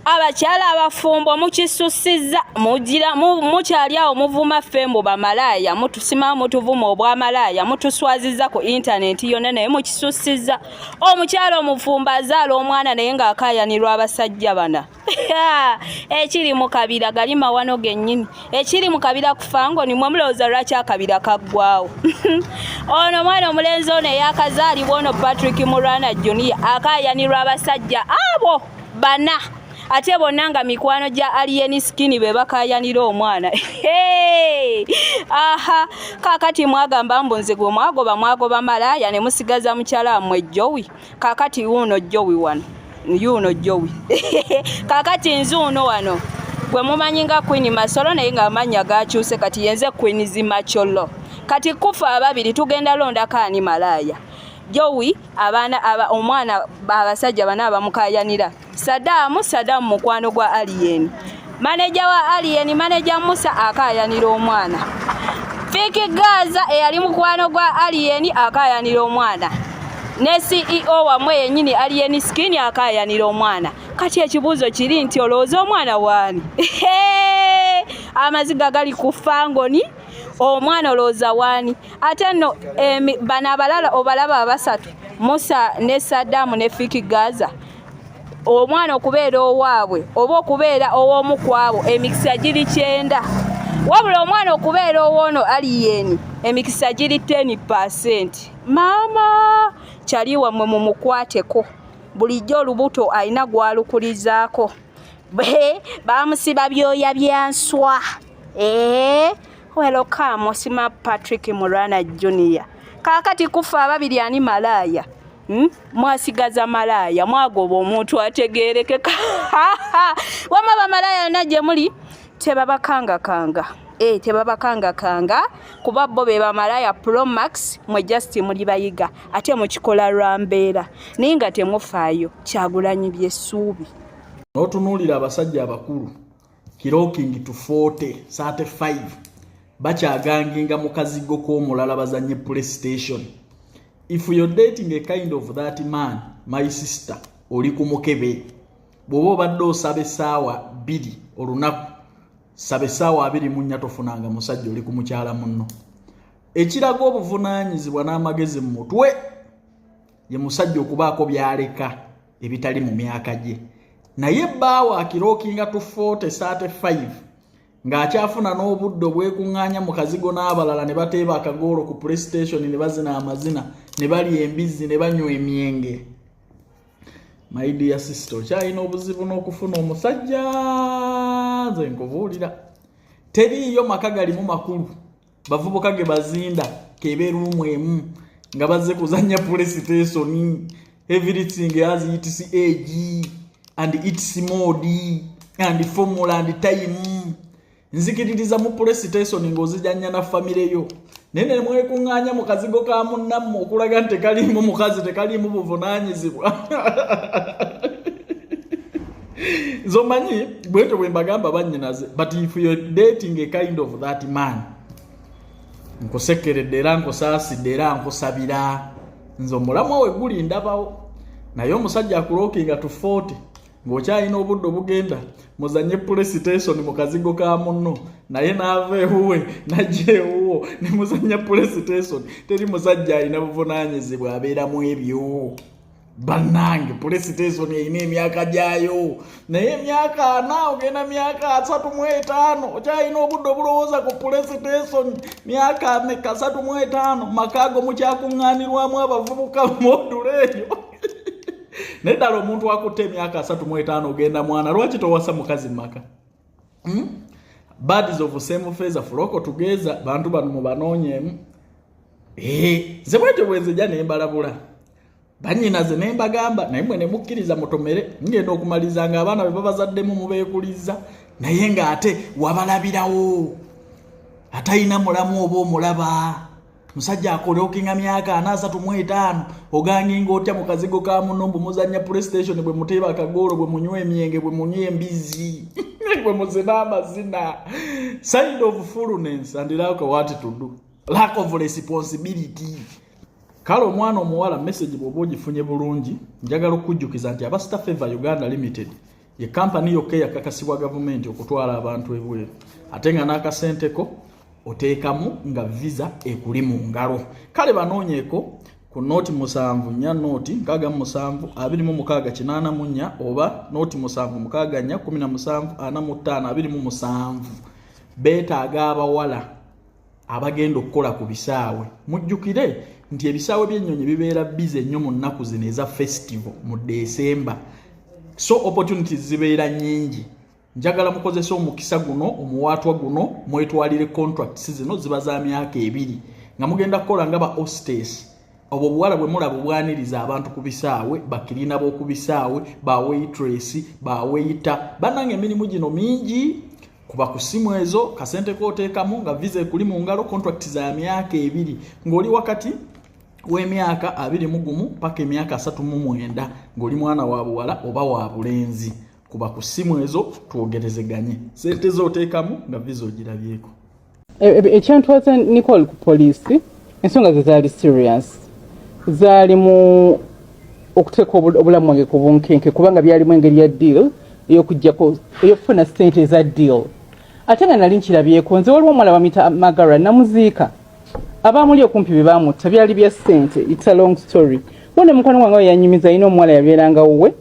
Abakyala abafumbo mukisusizza, mugira mukyali awo muvuma ffe mbu bamalaaya, mutusima mutuvuma obwamalaaya, mutuswaziza ku intaneti yonna, naye mukisusizza. Omukyala omufumbo azaala omwana naye ng'akaayanirwa abasajja bana. Ekiri mu kabira gali mawano gennyini, ekiri mu kabira kufango ni mwe mulowooza lwaki akabira kaggwawo. Ono omwana omulenzi ono eyakazaalibwa ono Patrick Mulwana Junior akaayanirwa abasajja abo bana, ate bonna nga mikwano gya Alien Skin be bakaayanira omwana. Aha, kaakati mwagamba mbu nze gwe mwagoba, mwagoba malaaya ne musigaza mukyala wammwe Jowi. Kaakati wuuno Jowi wano, yuuno Jowi. Kaakati nzuuno wano gwe mumanyi nga Queen Masolo, naye ng'amannya gakyuse, kati yenze Queen Zimacholo. Kati kufa ababiri tugenda londako ani malaaya? Jowi abaana aba, omwana abasajja bana abamukayanira, Sadamu, Sadamu mukwano gwa Alien, maneja wa Alien, maneja Musa akayanira omwana, Fiki Gaza eyali mukwano gwa Alien akayanira omwana, ne CEO wamwe yennyini Alien Skin akayanira omwana. Kati ekibuuzo kiri nti olowooza omwana waani? Amaziga gali ku fangoni, omwana olowooza waani? Ate nno bano abalala obalaba abasatu, Musa ne Sadamu ne Fiki Gaza, omwana okubeera owaabwe oba okubeera ow'omu kwabo emikisa giri 90, wabula omwana okubeera ow'ono Alien emikisa giri 10%. Maama kyali wammwe mumukwateko, bulijjo olubuto alina gwalukulizaako, bamusiba byoya bya nswa. Welcome osima Patrick Mulwana Junior. Kaakati kufa ababiri ani malaaya? Mwasigaza malaaya, mwagoba omuntu ategeerekeka. Wamma bamalaaya yonna gye muli tebabakangakanga. Tebabakangakanga kuba bo be bamalaaya Pro Max, mwe just muli bayiga ate mukikola lwa mbeera, naye nga temufaayo. Kyagulanyi byessuubi. N'otunuulira abasajja abakulu clocking to 40, 35, bakyaganginga mu kazigo k'omulala bazanye PlayStation. If you're dating a kind of that man, my sister, oli ku mukebe. Bw'oba obadde osaba essaawa 2 olunaku, saba essaawa 24, tofunanga musajja oli ku mukyala munno. Ekiraga obuvunaanyizibwa n'amagezi mu mutwe ye musajja okubaako by'aleka ebitali mu myaka gye. Naye bbaawo aclockinga to 40, 35, ng'akyafuna n'obudde obwekuŋŋaanya mu kazigo n'abalala ne bateeba akagoolo ku PlayStation ne bazina amazina ne balya embizzi ne banywa emyenge, my dear sister, okyalina obuzibu n'okufuna omusajja. Nze nkubuulira, teriiyo maka galimu makulu bavubuka ge bazinda kebe room emu nga bazze kuzannya PlayStation. Everything has its age and its mode and formula and time. Nzikiririza mu PlayStation ng'ozijanya na famire yo, naye ne mwekuŋŋaanya mu kazigo ka munnammwe okulaga nti tekaliimu mukazi, tekaliimu buvunaanyizibwa. Nze omanyi bwetyo bwe mbagamba bannyinaze, but if you're dating a kind of that man, nkusekeredde era nkusaasidde era nkusabira. Nze omulamwa we guli ndabawo, naye omusajja aclockinga to 40 ng'okyalina obudde obugenda muzanye PlayStation mu kazigo ka munno, naye n'ava ewuwe najja ewuwo ne muzanya PlayStation, teri musajja alina buvunaanyizibwa abeeramu ebyo. Bannange, PlayStation erina emyaka gyayo, naye emyaka 40 ogenda myaka 35 okyalina obudde obulowooza ku PlayStation. Myaka meka? 35. Makaago mukyakuŋŋaanirwamu abavubuka modula eyo. Naye ddala omuntu akutte emyaka 35 ogenda mwana, lwaki towasa mukazi mumaka? Birds of same feather flock together. Bantu bano mubanoonyeemu. Nze bwetyo bwenzija ne mbalabula bannyinaze ne mbagamba, naye mwe ne mukkiriza mutomere. Ngenda okumaliriza nga abaana be babazaddemu mubeekuliza, naye ng'ate wabalabirawo atalina mulamu oba omulaba musajja aclockinga myaka 40, 35, oganginga otya mu kazigo ka muno mbu muzannya PlayStation, bwe muteeba akagoolo, bwe munywa emyenge, bwe munywa embizi, bwe muzina amazina? Sign of fullness and lack of what to do, lack of responsibility. Kale omwana omuwala, message bw'oba ogifunye bulungi, njagala okujjukiza nti aba Star Favor Uganda Limited Ye kampani yokka eyakakasibwa gavumenti okutwala abantu ebweru, ate nga n'akasenteko oteekamu nga visa ekuli mu ngalo. Kale banoonyeeko ku 074 67 26 84 oba 076 4 17 45 Beetaaga abawala abagenda okukola ku bisaawe. Mujjukire nti ebisaawe by'ennyonyi bibeera busy nnyo mu nnaku zino eza festival mu December, so opportunities zibeera nnyingi. Njagala mukozese omukisa guno, omuwaatwa guno, mwetwalire contracts zino. Ziba za myaka 2 nga mugenda kukola nga ba hostess, obwo obuwala bwe mulaba obwaniriza abantu ku bisaawe, ba cleaner b'oku bisaawe, ba waitress, ba waiter. Bannange, emirimu gino mingi. Kuba ku ssimu ezo, kasente kooteekamu nga visa ekuli mu ngalo. Contract za myaka 2, ng'oli wakati w'emyaka 21 paka emyaka 39, ng'oli mwana wa buwala oba wa bulenzi. Kuba ku ssimu ezo twogerezeganye. Sente zooteekamu nga visa ogirabyeko. Ekyantwaza Nicole ku poliisi, ensonga ze zaali serious, zaali mu okuteeka obulamu bwange ku bunkenke, kubanga byalimu engeri ya deal ey'okuggyako, ey'okufuna ssente eza deal. Ate nga nali nkirabyeko nze, waliwo omuwala bamuyita Magara, namuziika, abamuli okumpi be bamutta, byali bya ssente. It's a long story. Wone mukwano gwange we yanyumiza, alina omuwala yabeeranga wuwe,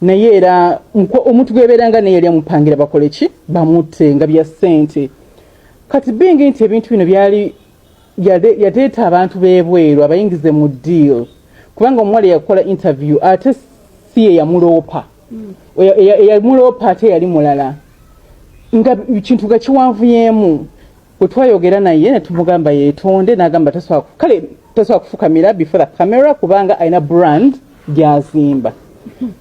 naye era omuntu gwebeeranga naye yali amupangira bakole ki, bamutte, nga bya ssente. Kati bingi nti ebintu bino byali yateeta abantu b'ebweru abayingize mu deal, kubanga omuwala yakola interview ate si ye yamuloopa. Eyamuloopa ate yali mulala, nga kintu nga kiwanvuyeemu. Bwe twayogera naye ne tumugamba yeetonde, n'agamba tasobola, kale tasobola kufukamira before the camera kubanga alina brand gy'azimba.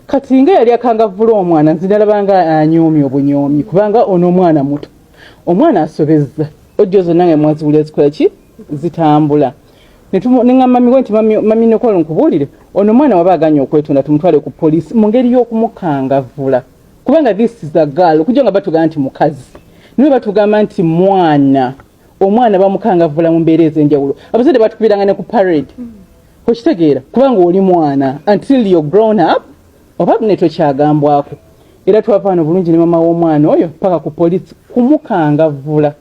Kati nga yali akangavvula omwana, nze nalabanga anyoomye obunyoomi, kubanga ono omwana muto, omwana asobezza ojjo zonna nga mwaziwulira zikola ki, zitambula. Neŋŋamba mami we nti, Mami Nicole, nkubuulire, ono omwana waba aganye okwetonda, tumutwale ku poliisi mu ngeri y'okumukangavvula, kubanga this is a girl." Okujja nga batugamba nti mukazi, niwe batugamba nti mwana, omwana bamukangavvula mu mbeera ez'enjawulo. Abazadde batukubiranga ne ku parade, okitegeera, kubanga oli mwana until you're grown up oba ne tokyagambwako. Era twava wano bulungi ne mama w'omwana oyo paka ku poliisi kumukangavvula,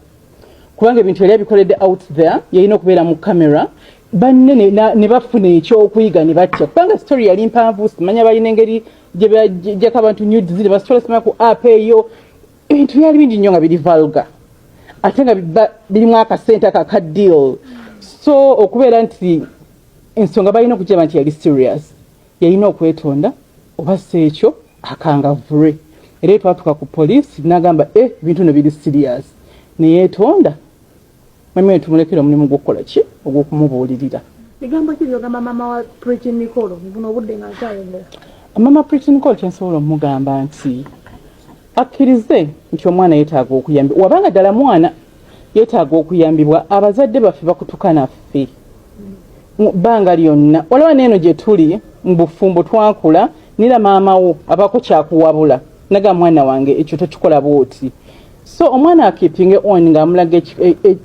kubanga ebintu yali abikoledde out there, yalina okubeera mu camera, banne ne bafuna ekyokuyiga ne batya, kubanga story yali mpanvu. Simanya balina engeri gye bajjako abantu nudes ne basitola, simanya ku app eyo. Ebintu byali bingi nnyo nga biri vulgar, ate nga birimu akasente ako aka deal. So okubeera nti ensonga balina okugiraba nti yali serious, yalina okwetonda oba si ekyo akangavulwe. Era twatuka ku poliisi, nagamba, "E, ebintu no biri serious." Neyeetonda, mami tumulekera omulimu gw'okukola ki, ogw'okumubuulirira. Bigambo ki byogamba mama wa Pretty Nicole buno obudde nga nkyayogera? Mama Pretty Nicole, kyensobola omugamba nti akkirize nti omwana yeetaaga okuyambibwa, wabanga ddala mwana yeetaaga okuyambibwa. Abazadde baffe bakutuka naffe mu bbanga lyonna. Olaba neeno gye tuli mu bufumbo, twakula nira maama wo abaako kyakuwabula, naga, "Mwana wange, ekyo tokikola bwoti." So omwana akeepinge on ng'amulaga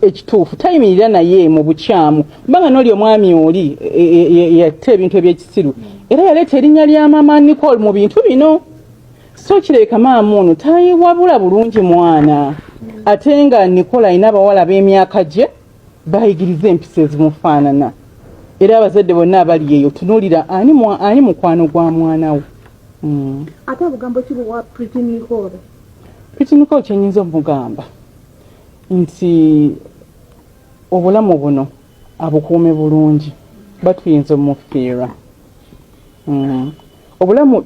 ekituufu, tayimirira naye mu bukyamu, kubanga n'oli omwami oli yatta ebintu ebyekisiru, era yaleeta erinnya lya mama Nicole mu bintu bino. So kirabika maama ono tayiwabula bulungi mwana, ate nga Nicole alina abawala b'emyaka gye bayigiriza empisa ezimufaanana. Era abazadde bonna abali eyo, tunuulira ani mukwano gwa mwana wo. Ate obugambo ki buwa Pretty Nicole? Pretty Nicole, kyenyinza omugamba nti obulamu buno abukuume bulungi, batuyinza omufiirwa. Obulamu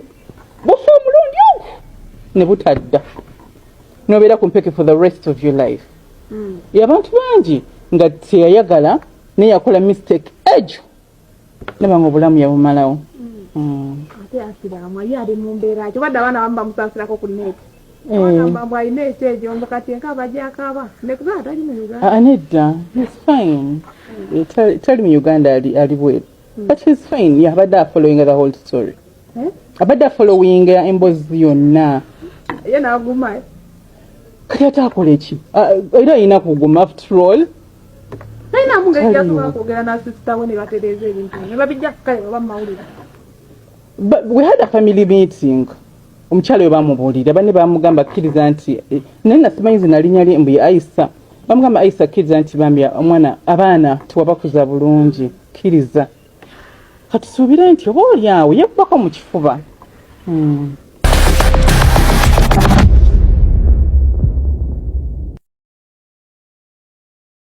bufa omulundi ogwo ne butadda, nobeera ku mpeke for the rest of your life. Abantu bangi nga teyayagala, naye yakola mistake egyo, naba nga obulamu yabumalawo. Ate asiraamu, ye ali mu mbeera ki? Obadde abaana bamu bamusaasirako ku net. Bagamba mbu alina ekyejondo, kati enkaaba gyakaaba nekuba atali mu Uganda. Ah, nedda, he's fine. Tali mu Uganda, ali bweru, but he's fine. Yeah, abadde afollowing the whole story. Eh? Abadde afollowing emboozi yonna. Ye n'aguma. Kati ate akola eki? Ah, era alina kuguma after all. Talinamu ngeri Taliwo. gyasobola kwogera na sister we ne batereeza ebintu ne babijja kale oba mumawulire? But we had a family meeting. Omukyala oyo bamubuulira, banne bamugamba, "Kkiriza nti eh," naye nasimanyi zina linnya lye, mbu ye Aisa. Bamugamba, "Aisa, kkiriza nti bambi omwana, abaana tewabakuza bulungi, kkiriza." Katusuubire nti oba oli awo yebbako mu kifuba.